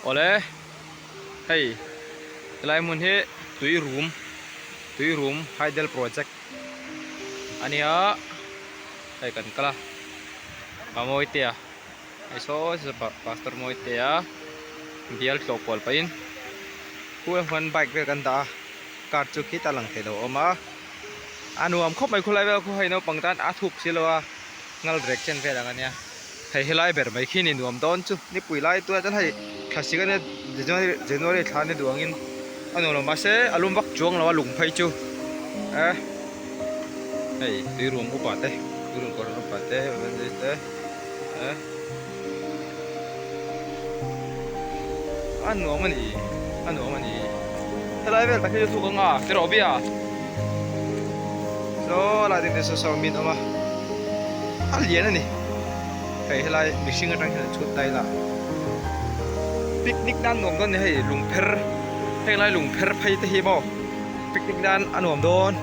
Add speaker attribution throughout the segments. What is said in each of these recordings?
Speaker 1: Awle hei helai hmun hi tui rum tui rum hydel project a nia hei kan kal a a mawi te a hei saw saw pastor mawi te a bial tlawh kual pahin khuai huan bike vel kan dah a car chu khita lang thei lo a awm a a nuam khawp mai khawlai vel khu hei naupang tan a thup si lo a ngal rek chen vel ang a nia hei helai ber mai khi ni nuam dawn chu nipui lai tunah chuan hei thlasik ania January January thla ni duh angin a nuam lo mahse a lum vak chuang lo a lung phei chu eh hei tui ruam upa te tui ruam kawr upa te te eh a nuam a ni a nuam a ni helai vel tak hi chu thuk anga tiraw bia saw lai ding te saw saw min awm a a lian a ni hei helai mihring atang hian an chhut ta ila picnic nan nuam dawn a ni hei lungpher heng lai lungpher phei te hi maw picnic nan a nuam dawn.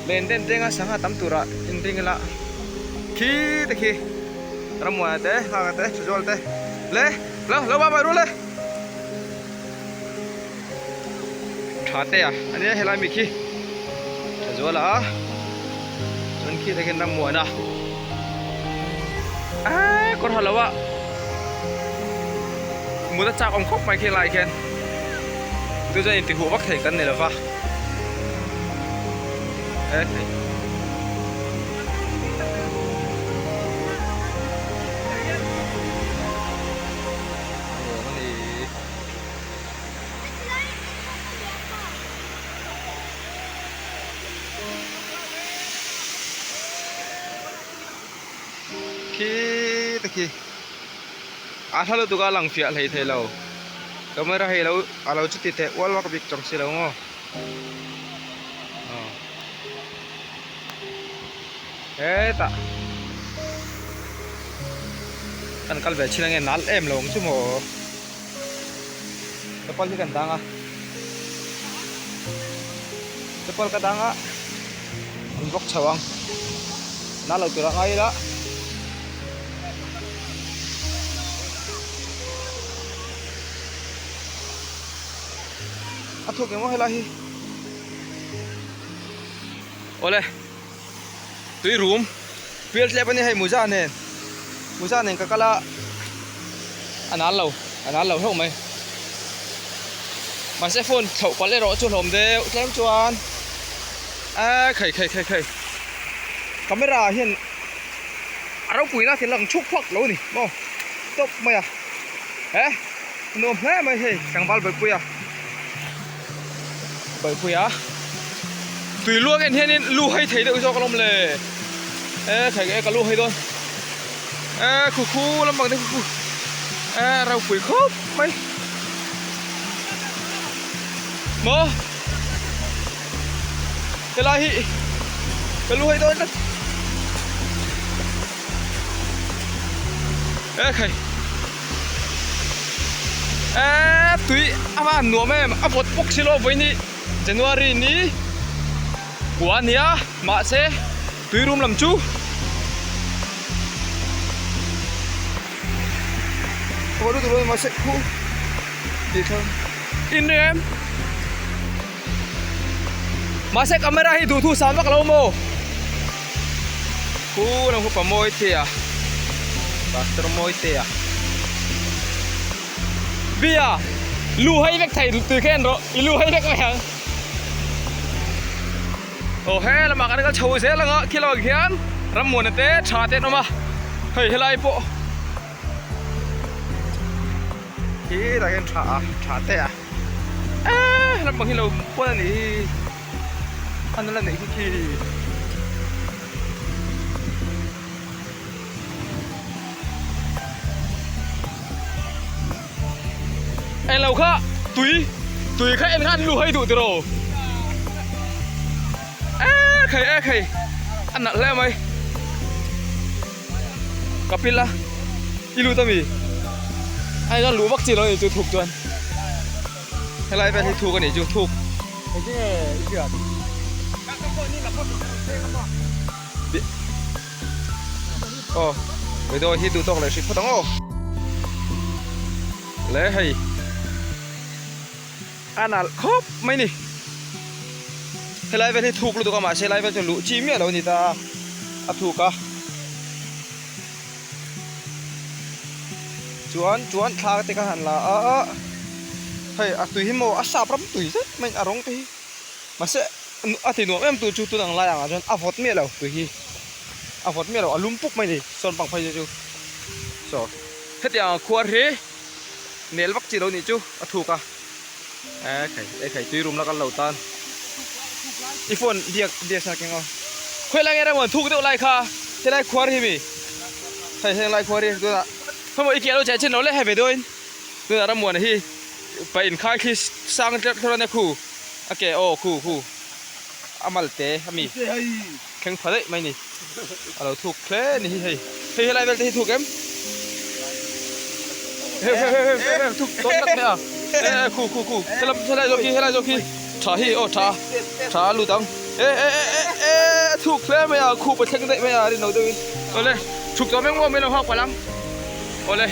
Speaker 1: Len den denga sangha tam turah inring ila khi te khi rammuana te nghaka te thuzual te le lo lo ba bai ru le tha te a ania helai mi khi thuzual a chuan khi te khian rammuana a kawr ha lo a mut a chak awm khawp mai khi lai khian chu chuan intihuh vak thei kan ni lova. Khi te khi a thla lutuk a lang fiah hlei thei lo camera hei lo a lo chuti teh ual vak bik chang si lo maw aw hetah kan kal ve chin ange nal em lo ang chu maw chapal hi kan dang a chapal ka dang a an vawk chho ang nal lo tur a ngai ila. A thuk emaw helai hi awle tui rum pial tlep a ni hei muza nen muza nen ka kal a a nal lo a nal lo hlauh mai mahse phone thlauh palh erawh chu hlawm deuh tlem chuan a khai khai khai khai camera ah hian a ropui na thil lang chhuk phak lo a ni maw tawp mai a he nuam hle mai hei tlangval bawihpuia bawihpuia tui luang en hianin lu hei thei deuh zawk alawm le e khai e ka lu hei dawn e khu khu lampang te khu khu e ropui khawp mai maw helai hi ka lu hei dawn tlat e khai e tui a van nuam em a vawt bawk si lo vawiin hi January ni kua a nia mahse tui rum lam chu mahse khu tih kha in em. Mahse camera hi duhthu sam vak lo maw? Khu lam khu pa mawi te a pastor mawi te a Bia lu hei vek thei tui kha en rawh i lu hei vek mai ang aw he lamah kan kal chho zel anga khi lamah khian rammuana te tha te an awm a hei helai pawh khi tah hian tha a tha te a. Eee lam bang hi lo pawn a nih hi a nula neih hi khi englo kha tui tui kha en kha an lu hai duh tiraw eee khai e khai a nalh hle mai kapila i lut ami a chuan luh vak chi lo a ni chu thuk chuan helai vel hi thuk a nih chu thuk aw video hi duh tawk leh hrih phawt ang aw. Le hei a nalh khawp mai ni. Helai vel hi thuk lutuk a mahse helai vel chu luh chi miah lo a ni ta a, a thuk a. Chuan chuan thla te ka han la a, hei a tui hi maw a sap ram tui zet mai a rawng te hi mahse a ti nuam em tu chu tun ang lai angah chuan a vawt miah lo tui hi a vawt miah lo a lum puk mai a ni sawn pang phei te chu saw hetiang ang khuar hi nel vak chi lo nih chu a thuk a ekhai ekhai tui rum la kal lo tan i phone biak biak sa keng aw khawi lai nge emaw thuk deuh lai kha helai khuar hi mi hei heng lai khuar hi tunah hemaw i keh lo che chin lo le hei ve dawn tunah rammuana hi pa inkhai khi sang tlerh tlerh a nia khu a ke aw khu khu a mal te a mi thleng pha daih mai ni a lo thuk hle a ni hi hei hei helai vel te hi thuk em hei hei hei hei hei thuk dawn tak mai a e khu khu khu helam helai zawk hi helai zawk hi tha hi aw tha tha a lut ang e e e e thuk hle mai a khup a thleng daih mai a rin lo deuhin awle chhuk tawh meng maw mai lo nghak palh ang awle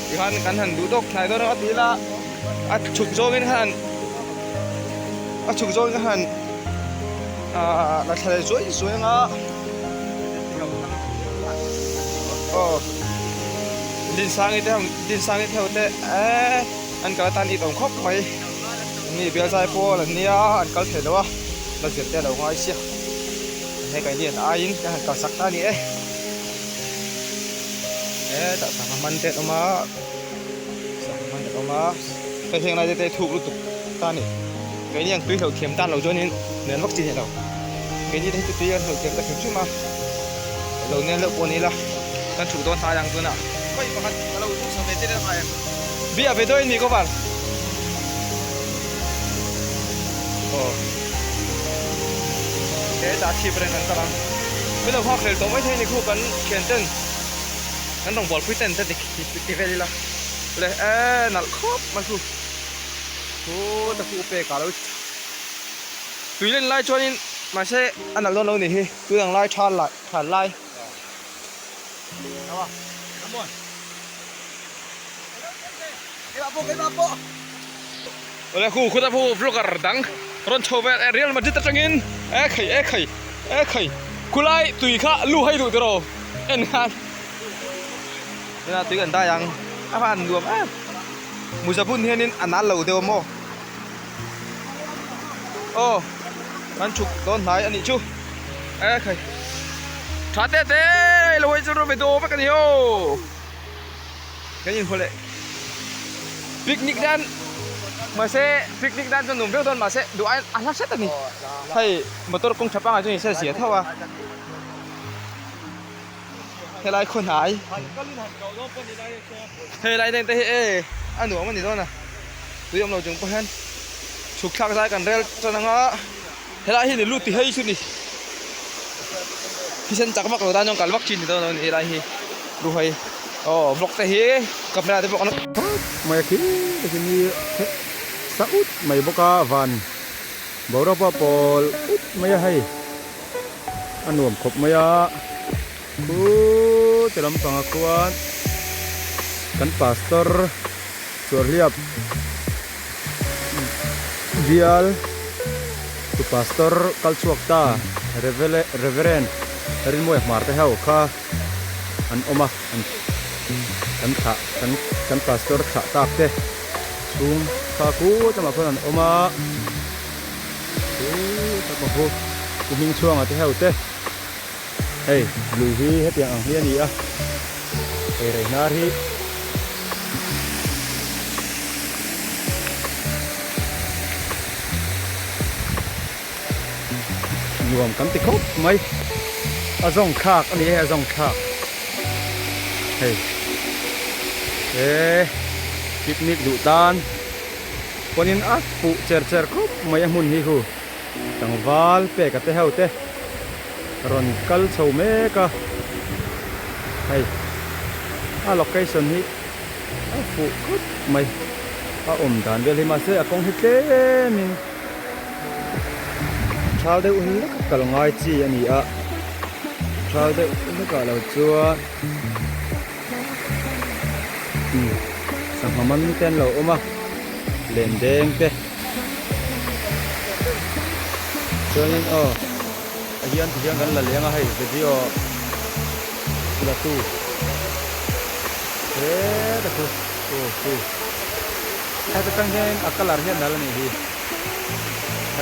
Speaker 1: tikhan kan han duh tawk thlai dawn a ti ila a chhuk zawngin khan a chhuk zawngin khan Ahh la thla leh zuai zuai anga aw Dinsangi te ho Dinsangi te ho te eee an kal atan it awm khawp mai ni bial zai pawl an nia an kal thei lo a la zir te a lo ngai sia hei keini an aiin kan han kalsak ta a ni e hetah sangha man te an awm a sangha man te an awm a hei heng lai te te thuk lutuk ta a ni. Keini ang tui hlauh thiam tan lo chuanin nen vak chi ni lo. Keini te hi chu tui an hlauh thiam ta hrim hrim a, lo nen deuh pawh ni ila kan chhuk dawn hnai ang tunah. Khawi pakhat ka lo duhsak ve che ngai em? Bia ve dawn ni cover. Aw. Hetah chhip reng kan kal ang. Min lo nghak hlel tawh mai thei ni khu kan thian ten kan rawngbawlpui ten te ti vel ila. Le e nalh khawp mai khu. Chu ta khu pek ah lo tui len lai chuanin mahse a nalh dawn lo ni hi tun ang lai tha lai tha lai. Awle khu khuta phu vlogger dang rawn chho vel e Real Madrid atangin e khai e khai e khai khulai tui kha lu hai duh tiraw en khan tunah tui kan dai ang a van nuam em. Muzabun hianin a nal lo deuh a maw? Aw, kan chhuk dawn hnai a nih chu. E khai. Tha te te lo hawi chu rawh ve daw vek a ni aw. Kan inhmu leh. Picnic dan mahse picnic dan chuan nuam viau dawn mahse duh aiin a hla hret a ni. Hei motor kawng tha pangngai chu ni se zia tho a. Helai khaw hnai helai leng te hi e a nuam a ni dawn a tui awm lo chung pawh hian chhuk thlak zai kan rel tan anga helai hi ni lut ti hei chu ni thisen chak vak lo tan chuan kal vak chin ni dawn lo a ni helai hi ruhai aw vlog te hi camera te pawh kan
Speaker 2: mai a khi takin hi sa ut mai bawk a van boruak pawh a pawl ut mai a hei. A nuam khawp mai a, khu ti lampangah khuan kan pastor Chuarhliap bial tu pastor kal chhuak ta Reverend Rinmuai Hmar te ho kha an awm a, kan thlah kan pastor thlah tak te chhung kha khu lamah khuan an awm a. Pu hming chhuanga te ho te hei lui hi hetiang ang hi a ni a hei rei hnar hi nuam kan ti khawp mai a zawng thlak a ni e a zawng thlak hei he picnic duh tan. Pawnin a fuh cher cher khawp mai a hmun hi hu tlangval pek a te ho te rawn kal chho mek a hei a location hi a fuh khawp mai a awm dan vel hi mahse a kawng hi tlem in thal deuh hlek a kal ngai chi a ni a thal deuh hlek ah lo chuan. Sangha man te an lo awm a len deng te chuanin aw a hian ti hian kan la leng a hei video la tu heta chu aw chu heta tang hian a colour hian nal a nih hi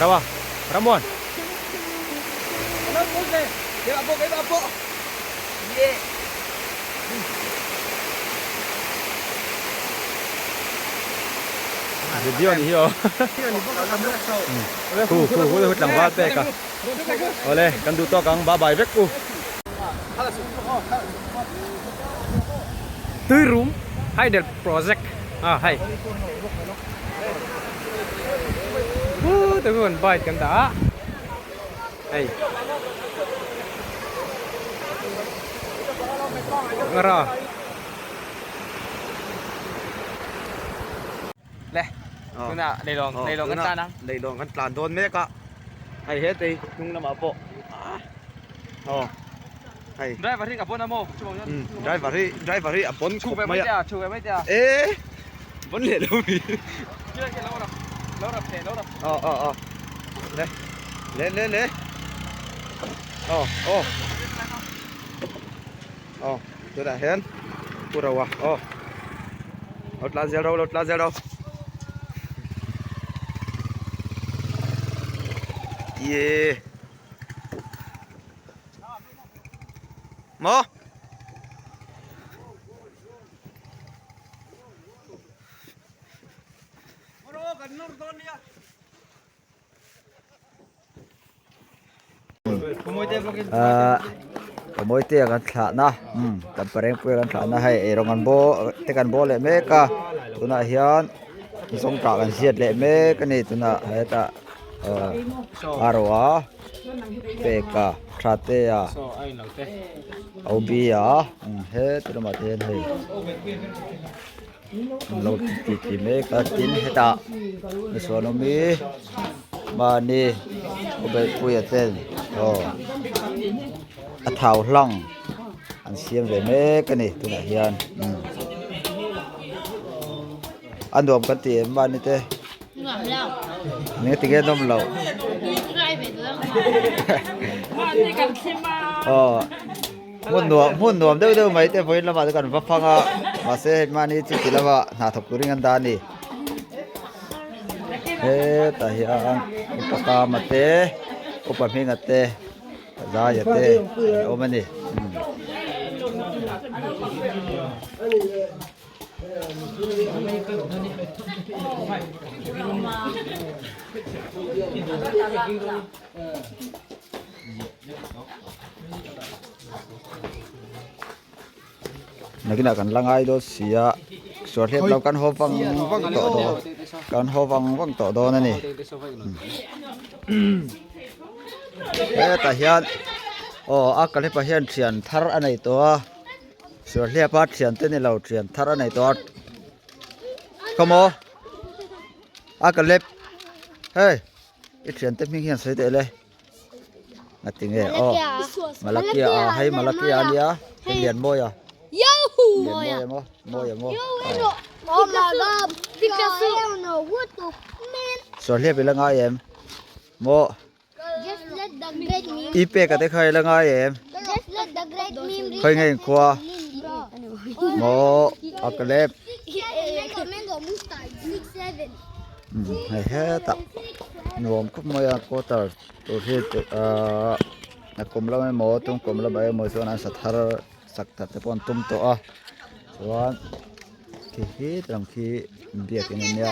Speaker 2: Rama Ramon. Video ni hi aw. Khu khu khu hu tlangval pek a. Awle kan duh tawk ang bye bye vek u.
Speaker 1: Tui rum hydel project a hei. Hu te chuan bike kan dah a hei. Ngara Le tunah leilawng leilawng kan tlan ang.
Speaker 2: Leilawng kan tlan dawn mek a hei hetei hnung lamah pawh aw hei.
Speaker 1: Driver hi ka pawn a maw?
Speaker 2: Driver hi driver hi a pawn khawp mai
Speaker 1: a. Chhu ve mai tia.
Speaker 2: E pawn leh lo mi.
Speaker 1: Lo rap leh lo rap.
Speaker 2: Aw aw aw le le le le aw aw. Aw tunah hian pu Roa aw lo tlan zel ro lo tlan zel ro ye maw.
Speaker 3: Ahh Mawitea kan thlahna umm kan parengpuia kan thlahna hei eirawng an bawl te kan bawl leh mek a tunah hian zawngtah kan ziat leh mek a ni tunah hetah ahh a ro a peka thatea obia heti lamah te hian hei. An lo ti ti mek a tin hetah misual awm hi mahni khawbelpuia ten aw a thau hlang an siam ve mek a ni tunah hian umm a nuam kan ti em mahni te engati nge nawm loh aw. Hmun nuam hmun nuam deuh deuh mai te vawiin lamah te kan va fang a mahse hei mahni chu ti lama hna thawk turin an dah a ni hetah hian upa kama te upa hminga te zaia te an awm a ni. Nakinah kan la ngai dawn si a suarhlep lo kan haw vang vang tawh dawn kan haw vang vang tawh dawn a ni hetah hian aw a kalhepa hian thian thar a nei tawh a suarhlepa thian te ni lo thian thar a nei tawh a khawmaw a kalep hei i thian te hming hian sawi teh le. Ngatinge aw Malakia a hei Malakia a nia hei Lianmawia Lianmawia maw Mawia maw Suarhliap i la ngai em maw I pek a te kha i la ngai em khawi nge inkhua maw a ka lep Hei hetah nuam khawp mai a quarter tur hi ahh a kum lam emaw tum kum lamah emaw chuan an sa thar sak that te pawh an tum tawh a chuan khi hi lam khi biakin a nia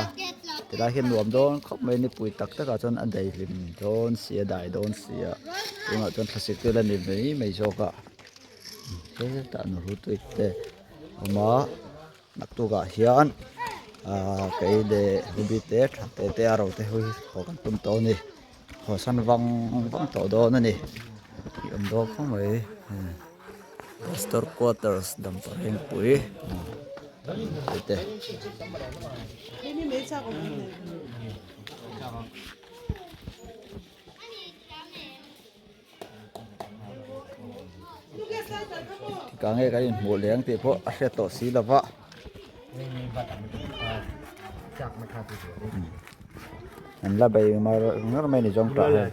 Speaker 3: tilai hi nuam dawn khawp mai nipui tak takah chuan a daihlim dawn si a dai dawn si a tunah chuan thlasik te la ni mai mai zawk a hetah nawrhu tui te a awm a. Naktukah hian ahh kei leh ruby te tha te te a ro te hi haw kan tum tawh a ni haw san vang vang tawh dawn a ni tih awm dawn khawp mai pastor quarters damparengpui te. Tikah nge kan inhmuh leng tih pawh a hriat tawh si lo va. An la bei mar ngar mai ni zawng tah hian.